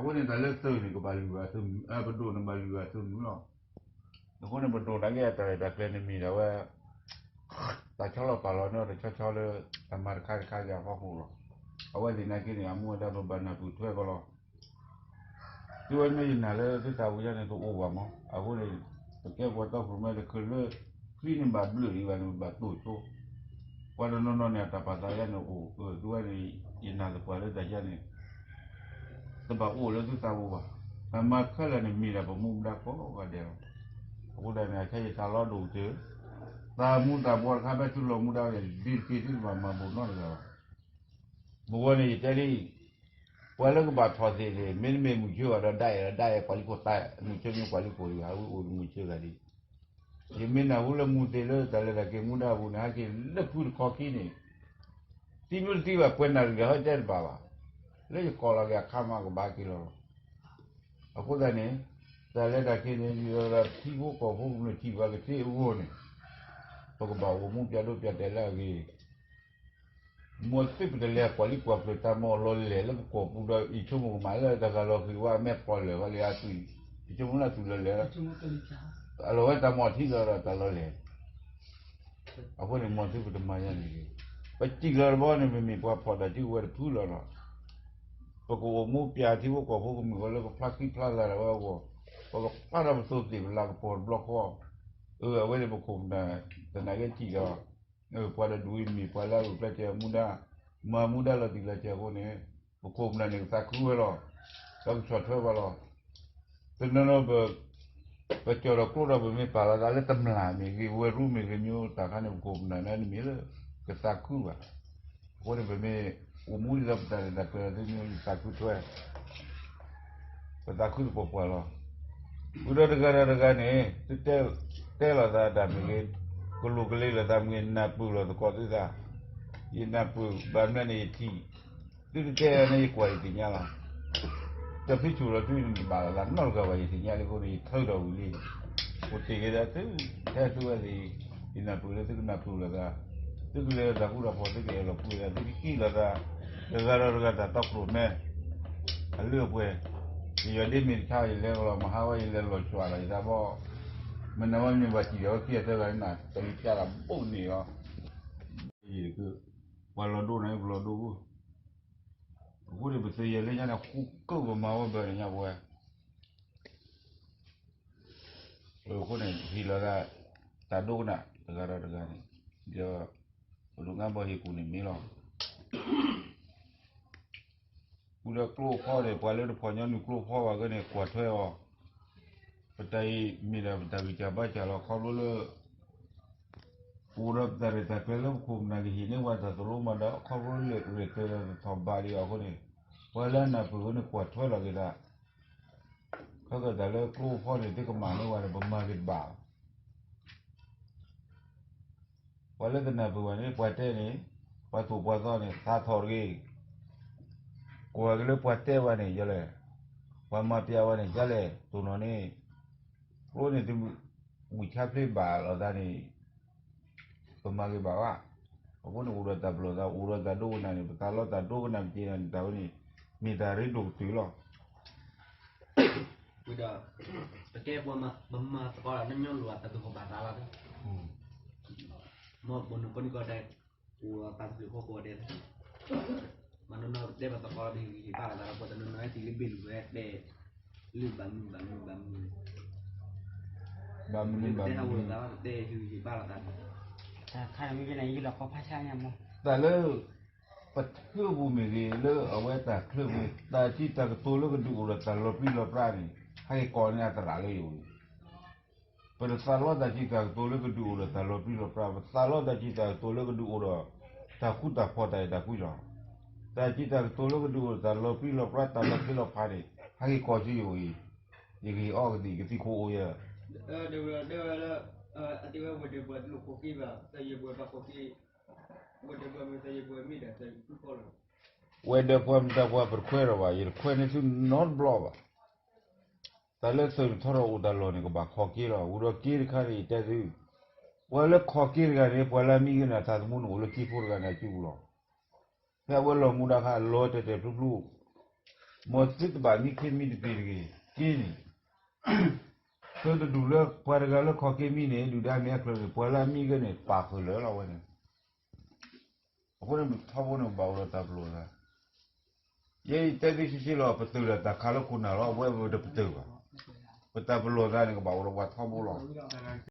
အဃိန့ၣ် တၢ်လၢသုးန့ၣ် ကဘၣ်လုၢ်ဘၣ်သုးမုၢ်, ပဒိၣ်န့ၣ်ဘၣ်လုၢ်ဘၣ်သုးမုၢ်လီၤ. အဃိန့ၣ် ပဒိၣ်နာ်က့အတၢ်ရဲၣ်တၢ်ကျဲၤန့ၣ်မ့ၢ်ဒၣ်ဝဲ တၢ်ဆီလီၤပာ်လီၤန့ၣ်တဆီဆီလၢ တၢ်မၤတခါတခါအဖီခိၣ်လီၤ. အဝဲသ့ၣ်နာ်က့န့ၣ် အမူအဒါပဘၣ်နၢ်ပၢၢ်ထွဲကီးလီၤ. သုဝဲမ့ၢ်ယနာ်လၢသုသးပူၤယါန့ၣ် တအိၣ်ဘၣ်မး. အဃိန့ၣ် ပကဲပှၤတီခိၣ်ရိၣ်မဲတချုးလၢ ချံန့ၣ်ဘၣ်ဘျၢၣ်ဒံးဘၣ်န့ၣ် ပဘၣ်တိၢ်ဆိ ပှၤတနီၤနီၤန့ၣ် အတၢ်ပာ်သးယါန့ၣ်အိၣ်, သုဝဲန့ၣ် ယနာ်သပှၢ်လၢတၢ်ယါန့ၣ် တဘၣ်အိၣ်လၢသုသးပူၤဘၣ်. တၢ်မၤခဲလၢာ်န့ၣ်မ့ၢ်ဒၣ်ပမူပဒါကိးဂၤဒဲးလီၤ. အဃိဒၣ်န့ၣ် အခဲအံၤတၢ်လီၢ်ဒိၣ်ကတၢၢ်, သးမူသးဘှီတခါဖဲသုလီၤမူဒါန့ၣ် ဒ်တက့ၢ်သုတဘၣ်မၤဘူးနီတဂၤဘၣ်. မ့ၢ်ဝဲန့ၣ်ယတဲလံ ပှၤလၢကဘၣ်ထီၣ်သ့ၣ်န့ၣ် မ့တမ့ၢ်မုၢ်ဆ့ဘၣ်ဒီးဒၣ်အဲၣ်ဒီးဒၣ်အဲၣ်ပှၤလံခိၣ်သး, မုၢ်ဆ့မ့ၢ်ပှၤလံခိၣ်ဒံးဘၣ်, အဝဲအိၣ်မုၢ်ဆ့ဂၤဒ် ယမ့ၢ်နၢ်ဟူလၢမူသ့ၣ်လၢတၢ်လဲၤတၢ်က့ၤမူဒါအပူၤန့ၣ် ဟဲက့ၤလၢဖုတခီခံန့ၣ် သံမ့ၢ်တသံဘၣ် ပှဲၤနၣ်ရံၣ်ဒီးဟဲတဲတဘၣ်ဘၣ်. လၢယကိးလီၤက့ၤအခါမးကဘၣ်က့ၤလီၤလီၤ. အဃိသတးန့ၣ် တၢ်လဲၤတၢ်က့ၤန့ၣ် ယဒီးထံဖိကီၢ်ဖိကမျၢၢ်ထံၣ်ပှၤကသ့အဂီၢ်န့ၣ် ပကဘၣ်အိၣ်မူပၠးဒိပၠးတဲာ်လၢအဂ့ၤ မ်သုပတလဲၤကွၢ်လံကွၢ်ကျၢၤတၢ်မၤအီၣ်လီၤလဲၢ်လၢပကီၢ်ပူၤဒီး ယဆိကမိၣ်ကမၣ်လၢတဂၤလီၤဃံၤဝဲအမဲာ်ဖျိးလၢာ်ဝဲလၢအသွံၣ်, ယဆိကမိၣ်လၢအသွံၣ်လီၤလဲၢ်လီၤ, အလီၢ်ဝဲတၢ်မၤအီၣ်ထံလီၤဒီးတၢ်လီၤလဲၢ်. အဃိန့ၣ် မ်သုပတမၤယါန့ၣ်ဂ့ၤ, ပစံၣ်လီၤတဘျီန့ၣ် ပမ့ၢ်ပှၤဖီၣ်တၢ်စုကဝဲၤတဖုလီၤဒီး ပကအိၣ်မူပၠးထံဖိကီၢ်ဖိကမုာ်ဝဲလၢပဖျါဃံဖျါလၤဒၣ်ဝဲအဂီၢ်, ပကပာ်ထီၣ်ပသိးသ့ၣ်ပလၤကပီၤတဘျီဃီ, အဝဲန့ၣ်ပခိၣ်ပနၢ် တနာ်က့ထံၣ်ဒီး ပှၤဒီးဒူၣ်အံၤမ့ၢ်ပှၤလၢအဂုာ်ကျဲးစၢးမူဒါ, မၤမူဒါလီၤတံၢ်လီၤဆဲးအဃိန့ၣ် ပခိၣ်ပနၢ်န့ၣ်ကသးခုဝဲလီၤ. ဒီးကဆီၣ်ထွဲပှၤလီၤ. တနီၤနီၤ ပကၠီၣ်ဒီးကျိဒီးပမ့ၢ်ပာ်လီၤသးလၢတမျၢ်မ့ၢ်ဂ့ၤ ဝဲရူမ့ၢ်ဂ့ၤမ့ၢ် တၢ်ခါန့ၣ် ပခိၣ်ပနၢ်န့ၣ်တမ့ၢ်လၢ ကသးခုဘၣ်. အဃိန့ၣ် ပမ့ၢ်အိၣ်မူဒ်သိးပတၢ်ရဲၣ်တၢ်ကျဲၤဒီးသုမ့ၢ်သးခုထွဲ ပသးခုသပှၢ်ပှၢ်လီၤ. ဃုာ်ဒီးတဂၤဒီးတဂၤန့ၣ် သုတဲ တဲလိာ်သးတၢ်မ့ၢ်ဂ့ၤ, ကလိာ်ကလ့လိာ်သးမ့ၢ်ဂ့ၤ နၢ်ပၢၢ်လိာ်သကိးသုသး, ယနၢ်ပၢၢ်ဘၣ်မနုၤန့ၣ်ယထံၣ်, သုတတဲန့ၣ်ယကွၢ်ယသ့ၣ်ညါလီၤ. တဖုဆိၣ်လီၤသုန့ၣ်တဘၣ်လီၤသးနီတဂၤဘၣ် ယသ့ၣ်ညါလၢအဃိန့ၣ် ယထုးထီၣ်ဝံၤလံ. အိၣ်တ့ၢ်က့ၤဒီးသု, ထဲသုဝဲသ့ၣ်, ယနၢ်ပၢၢ်လၢသုကနၢ်ပၢၢ်လိာ်သး, သုကလဲၤတၢ်ဃူတၢ်ဖိး သုကအဲၣ်လီၤကွံလိာ်သး သုကကံၣ်လိာ်သး, တဂၤဒီးတဂၤတၢ်တီခိၣ်ရိၣ်မဲ အလုၢ်အပှ့ၤ, ယယီၤဒ့မ့ၢ်တခါ ယလဲၤလီၤမဟါဝဲ ယလဲၤလီၤကွၢ်လီၤယသးဘီ, မနုၤဝဲမ့ၢ်ဘၣ်စံၣ်ဒီးဝဲခံဂၤသၢဂၤန့ၣ် တၢ်လံၤပျၢ်လီၤဘိးန့ၣ်လီၤ. ပှၤလီၤဒိန့ၣ် ပလီၤဒိ, အဃိန့ၣ် ပသုးယဲၢ်လၢညါန့ၣ် ဃူကၢၢ်ပမၤဝဲဘၢန့ၣ်ညါပဝဲ အဃိန့ၣ် ဟ့ၣ်လီၤသး တၢ်ဒိကနၣ်တဂၤဒီးတဂၤန့ၣ်, ဒီး ပဒိးငါဘီဟ့ၣ်ကူၣ်န့ၣ်မ့ၢ်လီၤ. ဃုာ်ဒီးကျိအဖီန့ၣ် ပှၤလၢတဖီၣ်ညီနုၢ်ကျိအဖီဘၣ်ဂ့ၤန့ၣ် ကွၢ်ထွဲအီၤ, ပတၢ်အံၤမ့ၢ်ဒၣ်ပတၢ်ဂံၢ်စၢ်ဘါစၢ်လီၤ ခီဖျိလၢ ပအိၣ်ဒီးပတၢ်ရဲၣ်တၢ်ကျဲၤလၢပခိၣ်ပနၢ်ကဟ့ၣ်န့ၢ်ပှၤတၢ်သိၣ်လိမးဒီး ခီဖျိလၢရဲၣ်ကျဲၤဒီးတထီၣ်ဘးဒံးအဃိန့ၣ်, ပှၤလၢအနၢ်ပၢၢ်ဝဲန့ၣ်ကွၢ်ထွဲလီၤက့ၤသး, ခီကတၢၢ်လၢကျိအဖီန့ၣ် သုကမၤန့ၢ်ဝဲန့ၣ် ပမၤက့ၤတဘၣ် ပှၤလၢတနၢ်ပၢၢ်ဘၣ်န့ၣ် ပှၤတဲန့ၣ်, ပှၤသိၣ်ပှၤသီန့ၣ် သးထီၣ်တဂ့ၤ, ကွၢ်က့ၤလၢပှၤတဲဘၣ်န့ၣ် ယလဲၣ်, ပှၤမၤပျးဘၣ်န့ၣ် ယလဲၣ်, တိၢ်နီၣ်န့ၣ်, ကျိန့ၣ် သုဝံၢ်ဆါဖျ့ဘၣ်လိာ်သးန့ၣ် ပမၤက့ၤဘၣ်ဘၣ်. အဃိန့ၣ် အိၣ်ဒီးတၢ်ပလီၢ်သး အိၣ်ဒီးတၢ်ဒိကနၣ်န့ၣ် ပသးလီတၢ်ဒိကနၣ်ပက့ၤန့ၣ် တၢ်ဝဲန့ၣ် မ့ၢ်တၢ်ရ့ဒိၣ်ကတၢၢ်လီၤ. ဝံၤဒီး ပကဲပှၤမၤ ပမၤသကိးဒီး နညီနုၢ်အတၢ်သူၣ်ကီၢ်ပာ်သးလီၤ. မ်ပနုၤပနုၤကီၢ်ဒဲး အိၣ်ဒီးတၢ်သူၣ်ကီၢ်ဖိကိးဂၤဒဲးလီၤ. မၤနီၢ်နီၢ်တဲဘၣ်သကိးဒီး ဟ့ၣ်ဂံၢ်ဟ့ၣ်ဘါလိာ်သးဒီး ပှၤတနီၤနီၤဟဲတုၤလၢဘ့ၣ်လူၤဝဲတဲ လၢဘၣ်မနုၤဘၣ်မနုၤဘၣ်မနုၤ ဘၣ်မနုၤဘၣ်မနုၤ တဲဟ့ၣ်ဂံၢ်ဟ့ၣ်ဘါလိာ်သး တၢ်ခါန့ၣ်မ့ၢ်ကဲန့ၣ် ယလီၤကီဖးဆါညါမး တၢ်လၢ ပထၢပူၤမ့ၢ်ဂ့ၤ လၢအဝဲတၢ်ချၢပူၤ တၢ်စံးတၢ်ကတိၤလၢကဒုးအိၣ်ဒီးတၢ်လီၤပြံလီၤပြါန့ၣ် ဟဲက့ၤကိးန့ၢ်အသရၣ်လၢယအိၣ်အံၤ ပတသးလီတၢ်စံးတၢ်ကတိၤလၢကဒုးအိၣ်ဒီးတၢ်လီၤပြံလီၤပြါ ပသးလီတၢ်စံးတၢ်ကတိၤလၢကဒုးအိၣ်ဒီး တၢ်ဃူတၢ်ဖိးတၢ်အဲၣ်တၢ်ကွံလီၤ. တၢ်စံးတၢ်ကတိၤလၢကဒုးအိၣ်ဒီးတၢ်လီၤပြံလီၤပြါ တၢ်လီၤသ့လီၤဖးန့ၣ် ဟဲက့ၤကိးဆူယအိၣ်အံၤ ယကဟ့ၣ်အီၣ်ကသံၣ် ကသံၣ်ခိၣ်အိၣ်ယဲ တဲဝဲလၢ အတဲဝဲဝဲၢ်ဒၢးပှၤတလိၣ်ခိးက့ဘၣ် သယဲၢ်ပှဲၤဘၣ်ခိးက့ ဝဲၢ်ဒၢးပှၤမ့ၢ်သယဲၢ်ပှဲၤမ့ၢ်ဒီးသယဲၢ်ပှဲၤဖီလီၤ ဝဲၢ်ဒၢးပှၤမတၤပှၤပတခွဲးထီၣ်ဘၣ် ယတခွဲးန့ၢ်သုနီတဘျီဘၣ်. တၢ်လၢသုးန့ၣ်ထီထီၣ်အိၣ်တၢ်လီၢ်န့ၣ် ကဘၣ်ခိးက့လီၤ. ဝံၤဒီးက့တခါန့ၣ် ယတဲသု ပှၤလၢခိးက့တဂၤန့ၣ် ပှၤလၢအမံက့ၤန့ၣ် အတၢ်သမူန့ၣ်အိၣ်လၢက့ဖိတဂၤန့ၣ်အစုပူၤလီၤ. ဖဲအဝဲလီၤမူဒါခါ အလီၤတဲာ်တဲာ်ဖျုးဖျုး မ်သုတဘၣ်မံခ့မံတပ့ၤတဂ့ၤ, က့န့ၣ်, သုတဒူၣ်လၢပှၤတဂၤလၢခီၣ်က့မံန့ၣ် ဒုၣ်ဒါမ့ၢ်အချၢန့ၣ် ပှၤလၢအမံဂ့ၤန့ၣ် ပာ်ဃုာ်လၢာ်လီၤဝဲန့ၣ်. အဃိန့ၣ်ထီဘိန့ၣ် ပဘၣ်အိၣ်ဒီးတၢ်ပလီၢ်သး, ယဲယတဲသုဆ့ဆ့လီၤ ပတုာ်ဒီးတၢ်ခးလၢခိၣ်နၢ်လီၤ, အဝဲပတပတုာ်ဘၣ်. ပတၢ်ပလီၢ်သးန့ၣ် ကဘၣ်အိၣ်ဒီးပှၤထီဘိလီၤ.